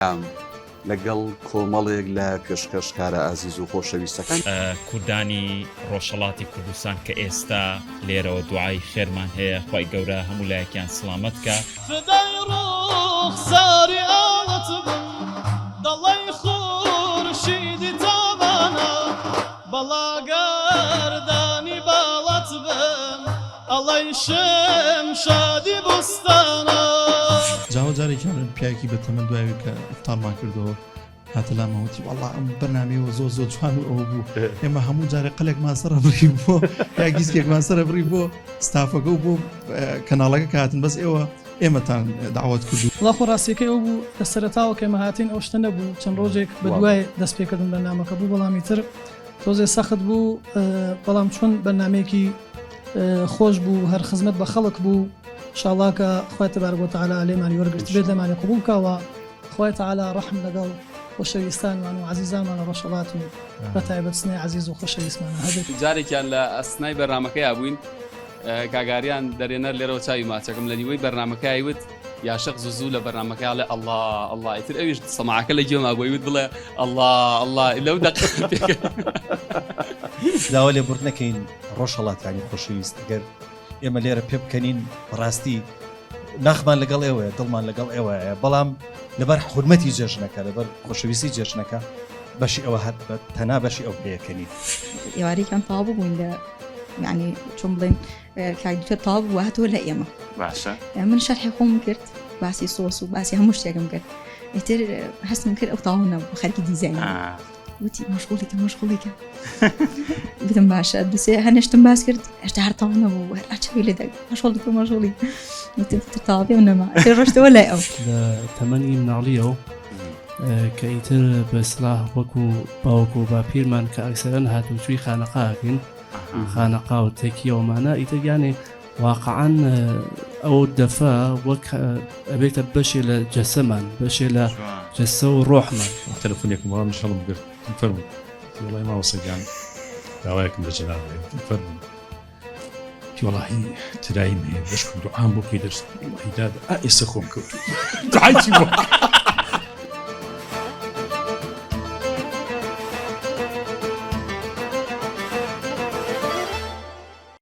لەگەڵ کۆمەڵێک لە پێشکەشکارە ئازیز و خۆشەویستەکان. کوردانی ڕۆژهەڵاتی کوردستان کە ئێستا لێرەوە دوعای خێرمان هەیە خوای گەورە هەموو لایەکیان سڵامەت کا. فدای ڕوخساری ئاوت بم دەڵێی خورشیدی تابانە بەڵا گەردانی باڵت بم ئەڵێی شمشادی بوستانە. جاوە جارێکیان پیاوێکی بەتەمەن دوای کە ئیفتارمان کردەوە هاتە لامەوە وتی وەڵا ئەم بەرنامەیەوە زۆر زۆر جوان و ئەوە بوو ئێمە هەموو جارێ قەلێکمان سەرە بڕی بۆ یا گیسکێکمان سەرە بڕی بۆ ستافەکە و بۆ کەناڵەکە کاتن بەس ئێوە ئێمەتان داوات کرد. وەڵا خۆ ڕاستیەکەی ئەو بوو لە سەرەتاوە کە ئێمە هاتین ئەو شتە نەبوو چەند ڕۆژێک بە دوای دەست پێکردن بەرنامەکە بوو بەڵام ئیتر تۆزێ سەخت بوو بەڵام چۆن بەرنامەیەکی خۆش بوو هەر خزمەت بە خەڵک بوو شاڵا کە خوای تبارک وتعالی لێمانی وەرگرت بێت لێمانی قبوڵ کا و خوای تعالی ڕەحم لەگەڵ خۆشەویستانمان و عەزیزانمان لە ڕۆژهەڵات و بە تایبەت سنەی عەزیز و خۆشەویستمانە هەبێت. جارێکیان لە ئەسنای بەرنامەکەیا بووین کاک ئاریان دەرێنەر لێرەوە چاوی ماچەکەم لە نیوەی بەرنامەکەی وت یاشق زوو زوو لە بەرنامەکەی ئەڵێ ئەڵڵا ئەڵڵا ئیتر ئەویش سەماعەکە لە گوێما بووی وت بڵێ ئەڵڵا ئەڵڵا لەو دەقە داوا لێبوردنەکەین ڕۆژهەڵاتیانی خۆشەویست گەر ئێمە لێرە پێ بکەنین بەڕاستی ناخمان لەگەڵ ئێوەیە دڵمان لەگەڵ ئێوەیە بەڵام لەبەر حورمەتی جێژنەکە لەبەر خۆشەویستی جێژنەکە بەشی ئەوە هەر تەنا بەشی ئەو پێەکەنی ئێوارێکیان تەواو ببووین لە یعنی چۆن بڵێن کاک دکتۆر تەواو بوو هاتەوە لە ئێمە باشە من شەرحی خۆم کرد باسی سۆس و باسی هەموو شتێکم کرد ئیتر هەستم کرد ئەو تەواو نەبوو خەرکی دیزاین وتی مەشغوڵیکە مەشغوڵیکە گوتم باشە دوسێ هەنێشتم باس کرد هێشتا هەر تەواو نەبوو هەر ئاچەوی لێ دەگ مەشغوڵیکە مەشغوڵی وتم تر تەواو بێ نەما ئیتر ڕۆشتەوە لای ئەو لە تەمەنی مناڵیەوە کە ئیتر بە سلاح وەکو باوک و باپیرمان کە ئەکسەرەن هاتوچوی خانەقاکەین خانەقا و تێکیەوەمانە ئیتر یانێ واقعا ئەو دەفە وەک ئەبێتە بەشێ لە جەسەمان بەشێ لە جەسە و ڕۆحمان. تەلەفۆنێکم وەڵام منیش هەڵم گرت وتم فەرموو وتی وەڵای مامۆستا گیان داوایەکم لە جەناب هەیە وتم فەرموو وتی وەڵاهی تراییم هەیە بەشکم دوعام بۆ بکەی دەرس وەڵاهی دادە ئا ئێستا خۆم کەوتوو دوعای چی بۆ بکەم.